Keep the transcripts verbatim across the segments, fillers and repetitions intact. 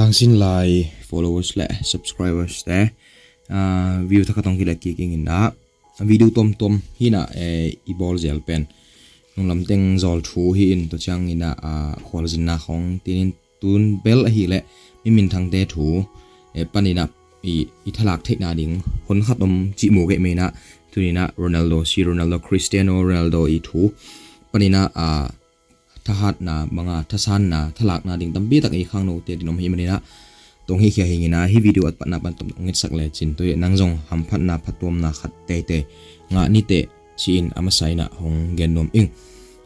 Hangsin lai followers le subscribers te, ah, view thakhat hong kileh kik ing in ah, video tuamtuam hi in ah, eh, i bawl zel pen nunglam teng zawl thu hi in, tua ciang in ah, ah, khualzinna khawng tin in tun bel ahih leh mi minthangte thu, eh, pan in ah i, i thalak theihna ding hun khat om cih mu kei mah in ah, tuni in ah Ronaldo, C Ronaldo, Cristiano Ronaldo i thu pan in ah, ah, thahatna bang a, thasanna, thalakna ding tampi tak i khangnote din om hi manin ah, tua hong hikhia hi ing in ah, hih video a patna pan tawm hong ngetsak lecin, tua hi nang zong hamphatna, phattuamna khat teitei ngah ni teh ci-in a masa in ah hong gen nuam ing.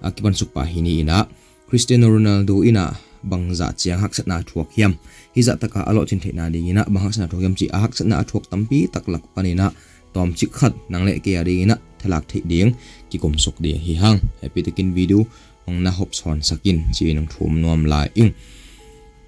A kipansuk pah hi ni in ah, Cristiano Ronaldo in ah bangzah ciang haksatna a thuak hiam? Hih zah tak a a lawhcin theihna ding in ah bang haksatna a thuak hiam cih, a haksatna a thuak tampi tak lak pan in ah tawmcik khat nang le kei a ding in ah thalak theih ding kikumsuk ding hi hang. Happy takin video hong na hawm sawnsak in ci-in hong thum nuam lai ing.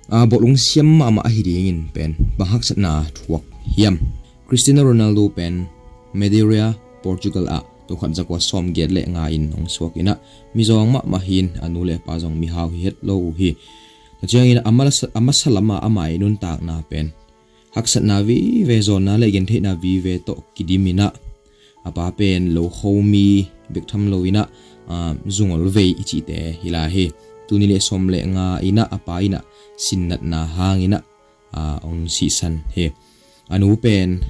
A, bawlung siam mahmah ahi dingin pen bang haksatna thuak hiam? Cristiano Ronaldo pen Madeira, Portugal ah tul khat zakua sawmgiat le nga in hong suak in ah, mizawng mahmah hi in, a nu le a pa zong mihau hi het lo uh hi. Tua ciangin a masa, a masa lam a ama i nuntakna pen haksatna vive, zawnna le gentheihna vive tawh kidim in ah, a pa pen lo khomi bek tham lo in ah, ah, zungol vei i cihte hi lai hi. Tul nih le sawm le nga in ah a pa in ah sinnatna hang in ah, ah, hong sihsan hi. A nu pen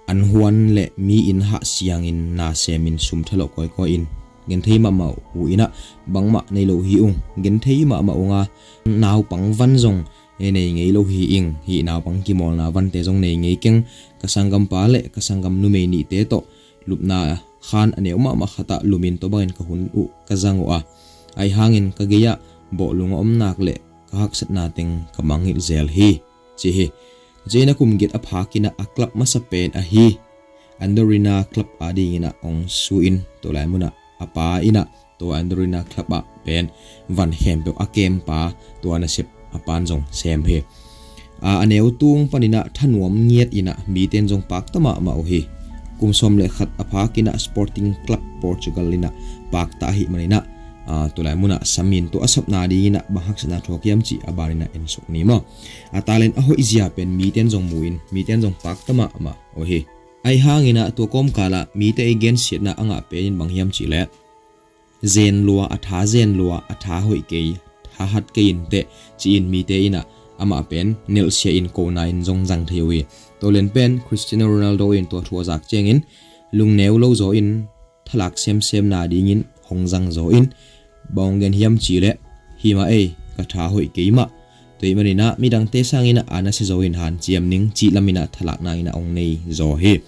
an huan le mi in hah siangin na semin sum thalawh kawikawi in genthei mahmah uh in ah, bangmah nei lo hi ung, genthei mahmah ung a, naupang van zong e, nei ngei lo hi ing. Hih naupang kimawlna vante zong nei ngei keng. Ka sanggampa le ka sanggam numei nihte tawh lupna khan a neu mahmah khat ah lumin tua bangin ka hun uh ka zang uh a, ahi hangin ka gei ah bawlung a om nak le ka haksatna teng ka mangngilh zel hi, ci hi. Tua ciangin a kum giat a phak in ah a club masa pen ahi Andorina club a ding in ah hong su in, tua lai mun ah a pa in ah tua Andorina club ah pen van khempeuh a kempa, tua nasep a pan zong sem hi. A, a neu tung pan in ah thanuam ngiat in ah mite in zong pakta mahmah uh hi. Kum sawm le khat a phak in ah Sporting Club Portugal in ah pakta ahih manin ah, a, tua lai mun ah sam in, tua a sapna ding in ah bang haksatna thuak hiam cih a ban in ah ensuk ni maw. A, talent a hoih zia pen mite in zong mu in, mite in zong pakta mahmah uh hi. Ahi hangin ah tua kawmkal ah mite i gensiatna a ngah pen in bang hiam cih leh, zen lua, a tha zen lua, a tha hoih kei, thahat kei in teh, ci-in mite in ah amah pen nelhsia in kona in zong zang thei uh hi. Tua lian pen Cristiano Ronaldo in tua thu a zak ciangin lungneu lo zaw in, thalak semsemna dingin hong zang zaw in, bang hong gen hiam cih leh, hi mah ei, ka tha hoih kei mah. Tua ahih manin ah midangte sangin ah a nasia zo in hanciam ning cih lam in ah thalakna in ah hong nei zaw hi.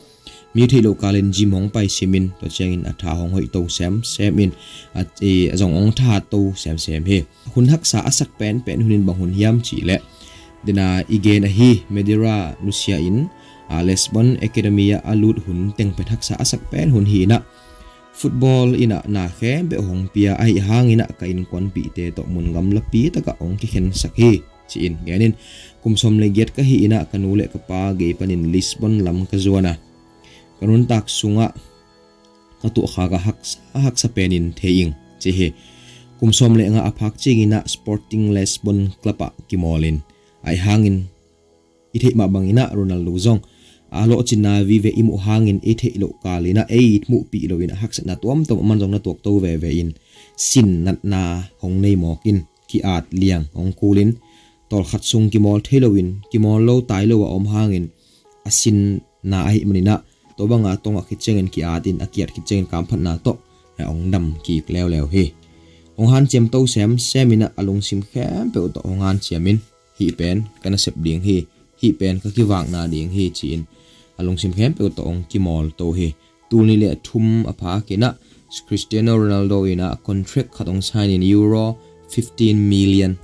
Mi theih loh kalin gym hong pai simin, tua ciangin a tha hong hoih to semsem in, a, i, a zong hong thahat to semsem hi. Hun haksa a sak penpen hun in bang hun hiam cih leh, dena i gen ahi Madeira nusia in, a, Lisbon Academy ah a lut hun teng pen haksa a sak pen hun hi in ah, football in ah na khempeuh hong pia, ahi hangin ah ka innkuanpihte tawh mun gamlapi takah hong kikhensak hi, ci-in gen in, kum sawm le giat ka hi in ah ka nu le ka pa gei panin Lisbon lam ka zuan a, ka nuntak sungah ka tuahkhak a haksa, haksa pen in thei ing, ci hi. Kum sawm le nga a phak ciangin ah Sporting Lisbon club ah kimawl in, ahi hangin i theih mah bangin ah Ronaldo zong a lawhcinna vive i muh hangin i theih loh kalin ah ei i muhpih loin a haksatna tuamtuam aman zong na tuak to veve in, sinnatna hong nei mawk in, ki-at liang hong kul in, tawlkhat sung kimawl thei loin, kimawl lo tai lo a om hangin a sinna ahih manin ah tua banga tong ah khit ciangin ki-at in, a ki-at khit ciangin kamphatna tawh a hong dam kik leuleu hi. Hong hanciam to semsem in ah a lungsim khempeuh tawh hong hanciam in, hih pen ka nasep ding hi, hih pen ka kivakna ding hi, ci-in a lungsim khempeuh tawh hong kimawl to hi. Tul nih le thum a phak in ah Cristiano Ronaldo in ah contract khat hong sign in, euro fifteen million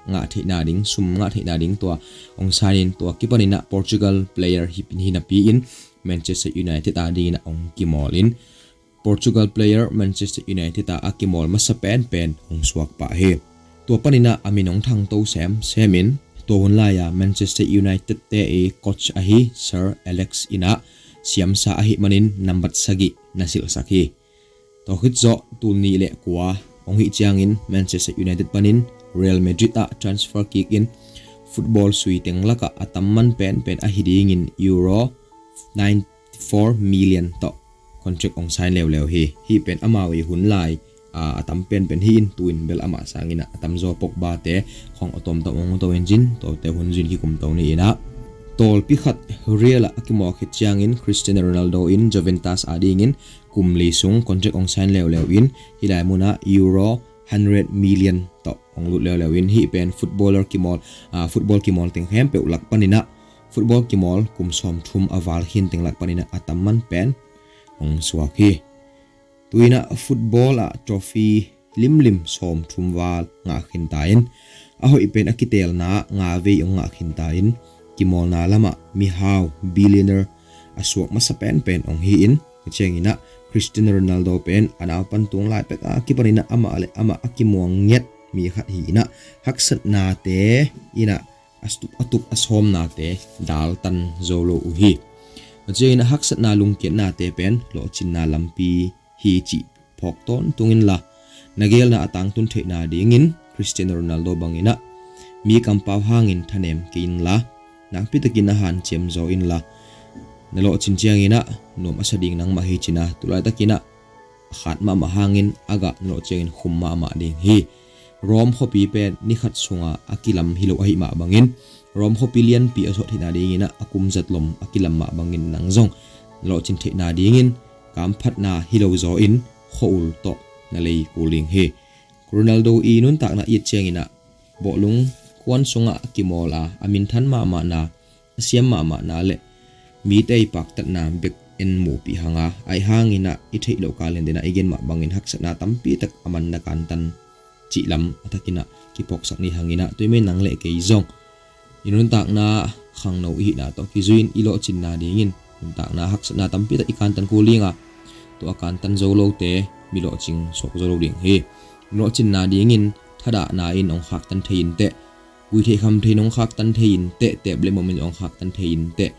ngah theihna ding, sum ngah theihna ding tua hong sign in, tua kipan in ah Portugal player hi, hi napi in Manchester United a ding in ah hong kimawl in, Portugal player Manchester United ah a kimawl masa penpen hong suak pah hi. Tua pan in ah a min hong thang to semsem in, tua hun lai-a Manchester United te i coach ahi Sir Alex in ah siamsa ahih manin nambat sagih na silhsak hi. Tua khit zawh tul nih le kua hong hih ciangin Manchester United panin Real Madrid ah transfer kik in, football sui teng lakah a tam man penpen ahi dingin euro ninety four million tawh contract hong sign leuleu hi. Hih pen amau i hun lai a tam penpen hi-in, tu-in bel amah sangin ah a tamzaw Pogba te khawng a tawmtawm hong to in cin, tuate hun zui-in kikum to ni in ah, tawlpi khat Real ah a kimawl khit ciangin Cristiano Ronaldo in Juventus a dingin kum li sung contract hong sign leuleu in, hih lai munah euro hundred million tawh hong lut leuleu in, hih pen footballer kimawl, ah, football kimawl teng khempeuh lak panin ah, football kimawl kum sawmthum a val khin teng lak panin ah a tam man pen hong suak hi. Tu-in ah football ah trophy limlim sawmthum val ngah khin ta in, a hoih pen a kiteelna ah nga vei hong ngah khin ta in, kimawlna lamah mihau, billionaire, a suak masa penpen hong hi-in, a ciangin ah Cristiano Ronaldo pen a naupan tung lai pek a kipanin ah amah le amah a kimuang ngiat mi khat hi-in ah, haksatnate in ah a tup a tup a sawmnate daltan zo lo uh hi. A ciangin ah haksatna lungkiatnate pen lawhcinna lampi hi cih phawk tawntung inla, na geelna a tangtun theihna dingin Cristiano Ronaldo bangin ah mi kampau hangin thanem kei inla, nakpi takin a hanciam zaw inla, na lawhcin ciangin ah nuam a sa ding nangmah hi cin a, tu laitakin ah a khat mahmah hangin a gah na lawh ciangin khum mahmah ding hi. Rome khuapi pen ni khat sunga a kilam hi lo ahih mah bangin, Rome khuapi lianpi a suah theihna dingin ah a kum zat lom a kilam mah bangin nang zong na lawhcin theihna dingin kamphatna hi lo zaw in khua-ul tawh na lei kul ding hi. Ronaldo i nuntakna i et ciangin ah bawhlung kuan sungah a kimawl a, a minthan mahmahna, a siam mahmahna le mite i paktatna bek en muhpih hang a, ahi hangin ah i theih loh kal in den ah i gen mah bangin haksatna tampi tak a manna kantan cih lam a takin ah kiphawksak ni hangin ah, tua ahih manin nang le kei zong i nuntakna khangno i hihna tawh kizui-in i lawhcinna dingin nuntakna haksatna tampi tak i kantan kul ding a, tua a kantan zo lote mi lawhcing suak zo lo ding hi. Lawhcinna dingin thadahna in hong khaktan thei in teh, vui theih kham thei in hong khaktan thei in teh, teep le mawm in hong khaktan thei in teh,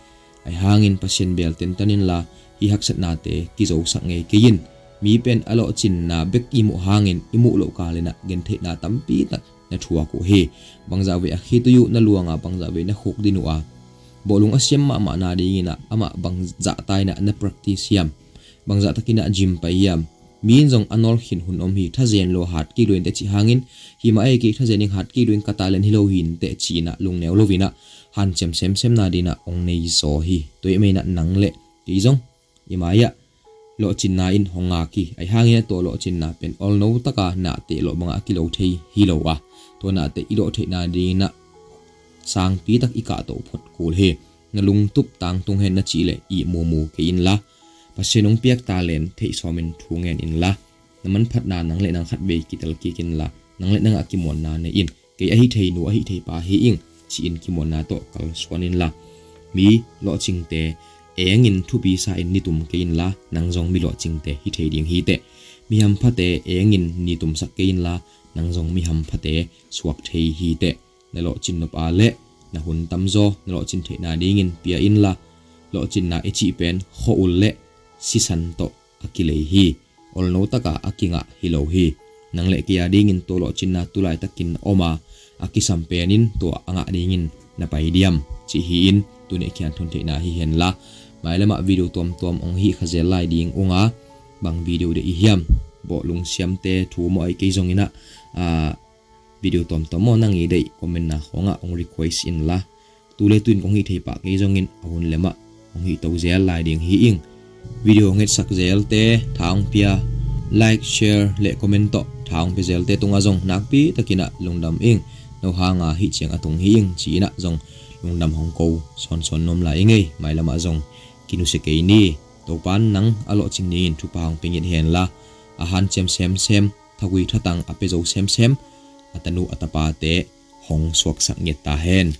ahi hangin Pasian beel tentan inla, hih haksatnate kizosak ngei kei in. Mi pen a lawhcinna bek i muh hangin i muh loh kal in ah gentheihna tampi tak na thuak uh hi. Bangzah vei a khitui uh na luang a, bangzah vei na khuk din uh a, bawhlung a siam mahmahna dingin ah amah bangzah ta in ah na practice hiam? Bangzah takin ah gym pai hiam? Mi in zong a nawl khin hun om hi, thazen lo hat kik lo in teh cih hangin, hi mah ei, kei thazen ding hat kik lo in, ka talent hi lo hi in teh ci-in ah lungneu lo in ah hanciam semsemna dingin ah hong nei zaw hi. Tua ahih manin ah nang le kei zong i mai-ah lawhcinna in hong ngak hi. Ahi hangin ah tua lawhcinna pen olno taka nahteh lawh bangah a kilo thei hi lo a, tua nahteh i lawh theihna dingin ah sangpi tak i kahtoh phot kul hi. Na lungtup tangtung hen na cih leh ihmu mu kei inla, Pasian hong piak talent theih sawmin thu ngen inla, na manphatna nang le nang khatvei kitel kik inla, nang le nangah kimuanna nei in. Kei ahi thei nu, ahi thei pa hi ing ci-in kimuanna tawh kalsuan inla, mi lawhcingte engin thupi sa-in nitum kei inla, nang zong mi lawhcingte hi thei ding hi teh. Mi hamphate engin nitumsak kei inla, nang zong mi hamphate suak thei hi teh. Na lawhcin nop a leh na hun tamzaw na lawhcin theihna dingin pia inla, lawhcinna i cih pen khua-ul le sisan tawh a kilei hi. Olno taka a kingah hi lo hi. Nang le kei a dingin tua lawhcinna tu laitakin om a, a kisam penin tua a ngah dingin na pai diam cih hi-in, tuni a kianthon theihna hi henla, mailamah video tuamtuam hong hih kha zel lai ding ung a, bang video deih i hiam? Bawhlung siamte thu maw, ahi kei zongin ah, ah, video tuamtuam maw, nang i deih comment-na khawngah hong request inla, tu le tu-in kong hih thei pah kei zongin a hun lemah hong hih to zel lai ding hi ing. Video hong etsak zelte tha hong pia, like, share le comment tawh tha hong pia zelte tungah zong nakpi takin ah lungdam ing. No hanga hih ciang a tung hi ing ci-in ah zong lungdam hong ko sawnsawn nuam lai ing ei. Mailamah zong kinusia kei ni. Topa'n nang a lawhcing dingin thupha hong pia ngiat henla, a hanciam semsem, thagui thatang a pia zo semsem a tanu a tapate hong suaksak ngiat ta hen.